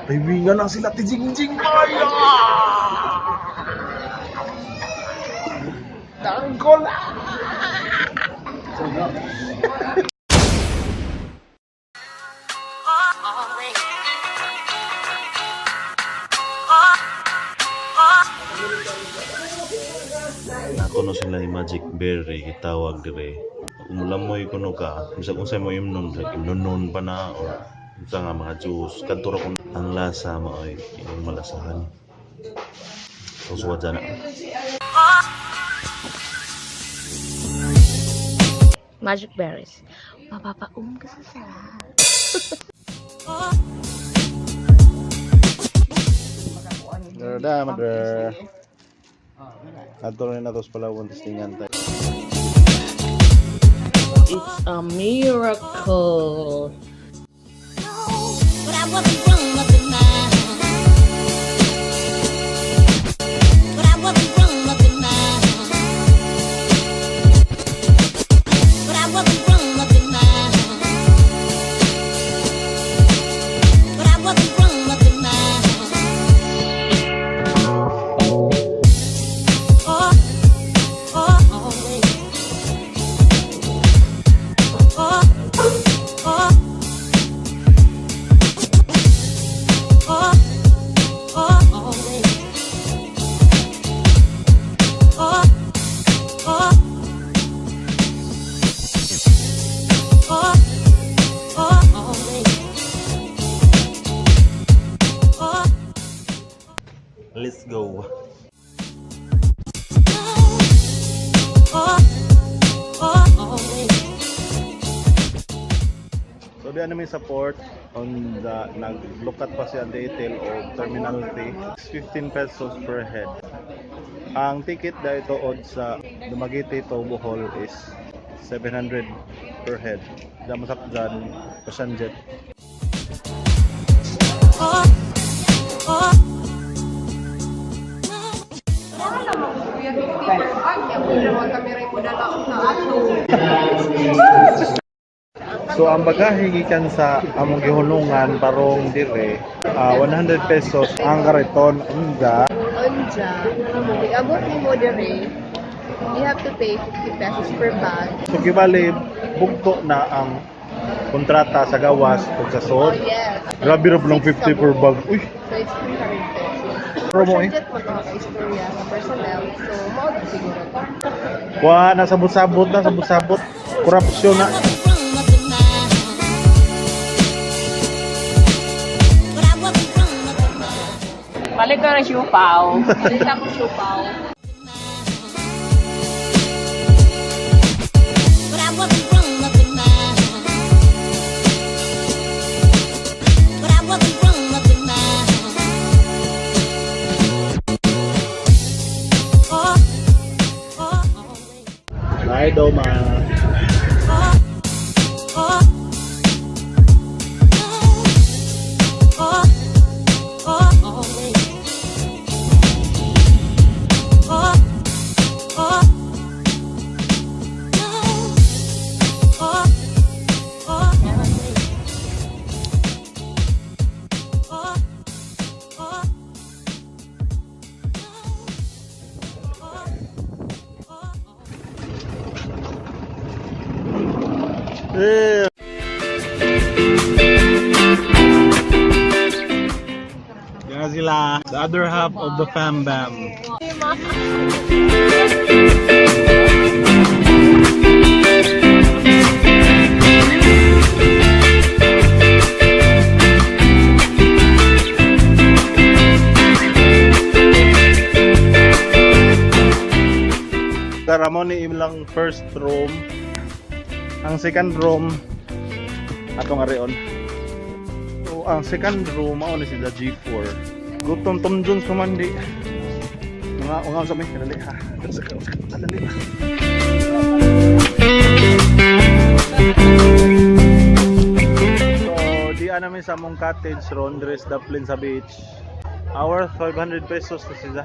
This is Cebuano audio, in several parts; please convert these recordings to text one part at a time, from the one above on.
Kaibigan na sila ti Jingjing Maya! Tanggol! Ako no sila ni Magic Berry gitawag dire. Umulamoy kuno ka, bisag unsay mo imnon, like imnonon pa na or unsa nga mga juice kadto ra kun ang lasa maoy imong malasahan. Usuwa dyan na. Magic berries. Mapapaum ka sa sarap. Da, mother. Adto rin na to sa Palawan testingan tayo. It's a miracle. But I wasn't grown up in my. But I wasn't grown up in my. But I wasn't grown up in my. But I wasn't grown up in my. Oh, oh, always. Oh, oh. Oh, oh, always. Oh, oh. Oh, oh, always. Oh, Let's go. Oh, oh, always. So diyan namin sa port on the naglukat pa siya detail o Terminal 3. 15 pesos per head. Ang ticket dahil tuod sa Dumaguete to Bohol is 700 per head. Diyan masakyan Ocean Jet. Oh. Kuya, 50 per bag. Kaya mo naman kami rin mo dala na ato. So ang bagahe gikan sa among gihulungan parong dire, 100 pesos ang kariton unja. Unja, abot ni mo dire, you have to pay 50 pesos per bag. So gibali bugto na ang kontrata sa gawas ug sa Oh, sod. yes. Grabe ra lang 50 per bag. Uy, So it's 300 pesos. Promo eh. Budget mo to sa istorya sa personnel. So, mao na siguro to. Wa na sabot-sabot na sabot-sabot. Korupsyon na. Wasn't grown up in my. But I wasn't grown up in my. Palit ko ng siopao. Palit ako siopao. But I wasn't grown up in my. But I wasn't grown up in my. Oh, always. Bye, Doma. Oh, oh, always. Oh, oh, always. Oh, oh. Eh. Yan na sila. The other half of the fam bam. Ramon ni ilang first room. Ang second room atong arion. So ang second room mao ni sila G4. Gutom Tom Jones kumandi. Mga sa may kadali ha. Kadali ha. So di namin sa among cottage ron diri sa Daplin sa beach. Our 500 pesos na sila.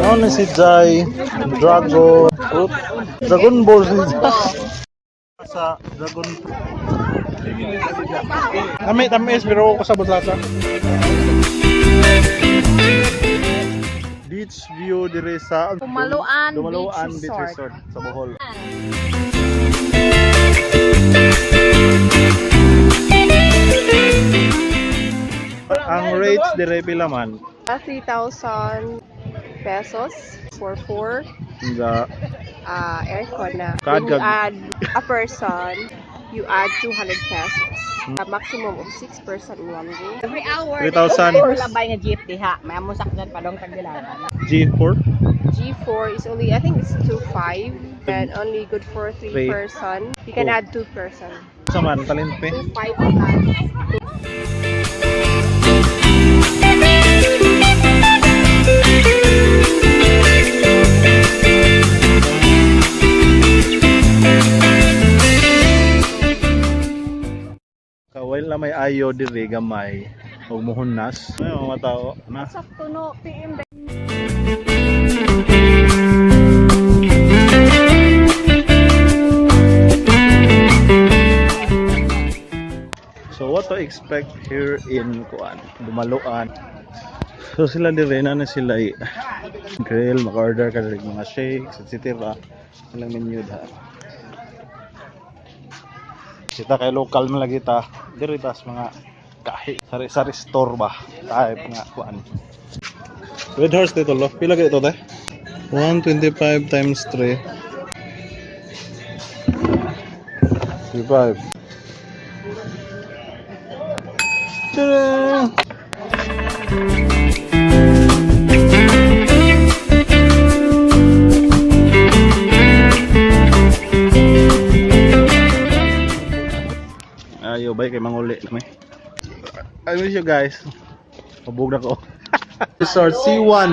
Ano na si Jai? Dragon Fruit? Dragon Ball si Jai. Sa Dragon Fruit. Kami tamis pero ako sa lasa. Beach view dire sa Dumaluan Dumaluan Beach Beach Resort. Resort sa Bohol. Ang rates dire pila man? 3,000 pesos for four The aircon na. Kaad When you kag- add a person, you add 200 pesos. A maximum of 6 person in one room. Every hour. 3,000. Labay nga jeep diha. May among sakyan padong Tagbilaran. G4 G4 is only, I think it's 2.5 and only good for 3 Three. person. You can Two. add 2 person. Sa man talinpe. 2.5 plus. Kawal na may ayo dire gamay ug muhunas. Ay mga tao na. Sakto no, PM. So what to expect here in kuan, Dumaluan. So sila dire na na sila grill, maka-order ka diri mga shakes, etc. Silang menu da. Kita kay local man lagi ta. Diri tas mga kahi sari-sari store ba type nga kuan. Red horse dito lo. Pila kay ito te? 125 times 3. 35. Tada! Ayo bay kay manguli na may. I miss you guys. Pabug na ko. Resort C1.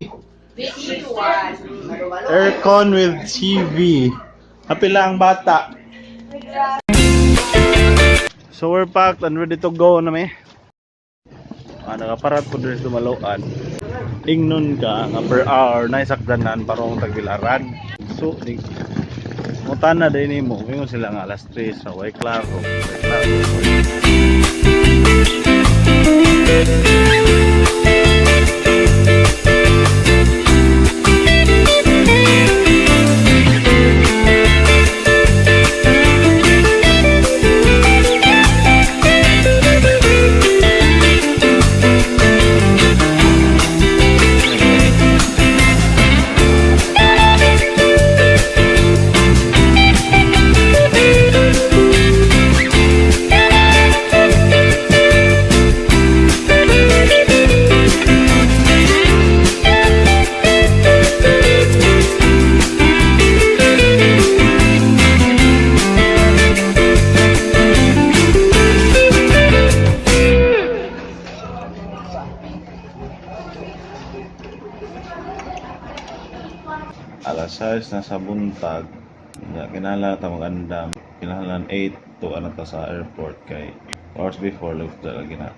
Aircon with TV. Happy lang bata. So we're packed and ready to go na may. Ah, nakaparat po diri sa Dumaluan. Ingnon ka nga per hour na isakdanan parong tagbilaran. So di mutana din nimo, ingon sila nga alas 3 sa way klaro. Way klaro. Alas 6 na sa buntag. Nga kinahanglan ta magandam. Kinahanglan 8 to ano ta sa airport kay hours before left lagi na.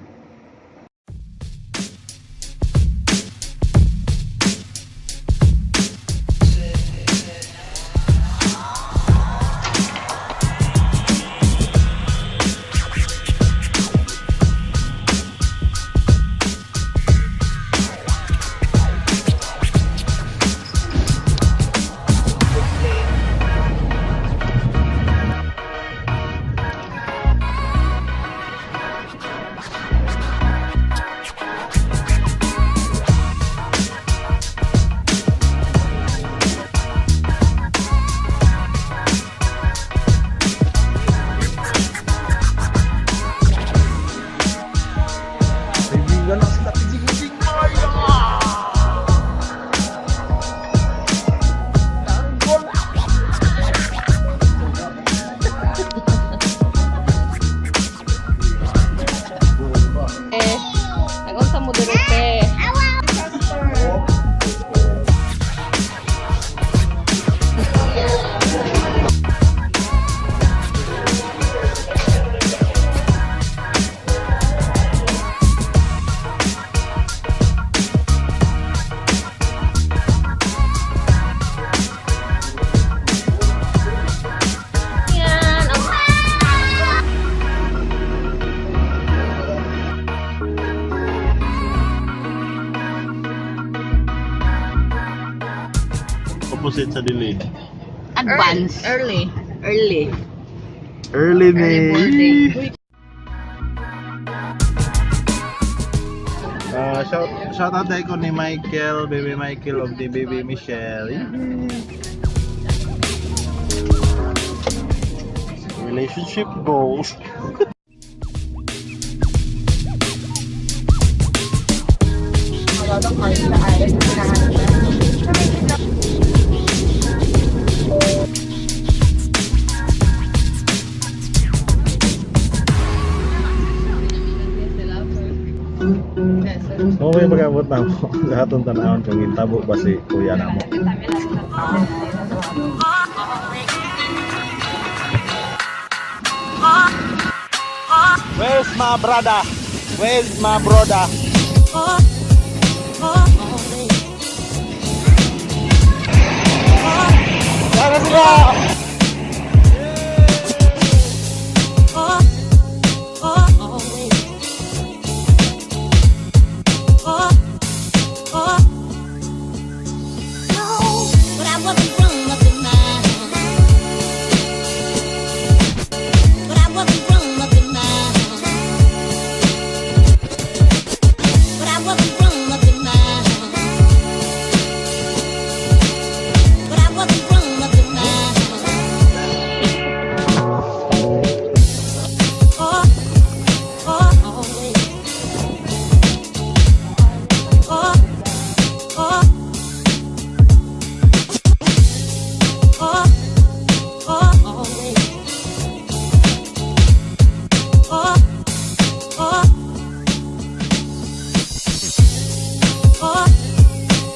opposite sa delay? Advance. Early. Early. Early May. Shout out dahil ko ni Michael, baby Michael of the baby Michelle. Relationship goals. Okay, pag-abot na mo. Lahat ng tanawon kung gintabo ba si kuya na mo. Where's my brother? Where's my brother? Tara sila! But I wasn't grown up in mine. But I wasn't grown up in mine. But I wasn't grown up in mine. But I wasn't grown up in mine. Oh, oh, always. Oh, oh. Oh, oh, always. Oh, oh. Oh,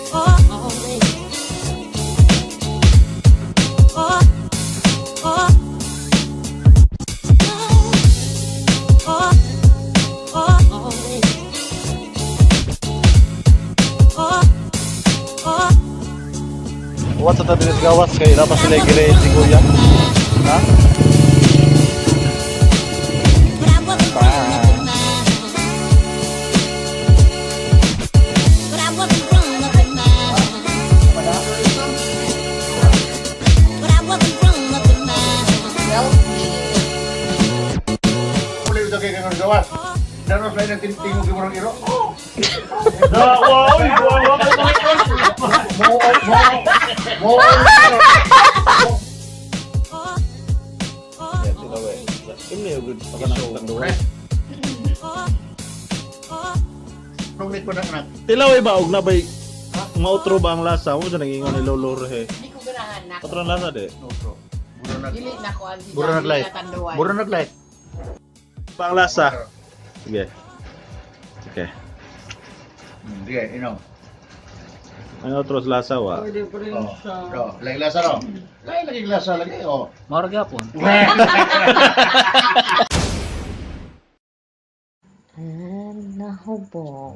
oh, always. Oh, oh. Oh, oh, always. Oh, oh. What's sa tabi gawas kay dapat sila grade si kuya. Ha? But I wasn't grown up in mine. But I wasn't grown up in mine. But I wasn't grown up in mine. Tilaw ba og nabay mautro ba ang lasa? Mo sa nangingon ni Lolo Rehe. Hindi ko ganahan na. Otro ang lasa de. Dili na ko ang Buro nag-light. Buro nag-light. Pa ang lasa. Sige. Okay. Sige, ino. Ang otro sa lasa wa. Oh, oh, lagi lasa no. Lagi lagi lasa lagi oh. Mao ra gyapon. And nahubog.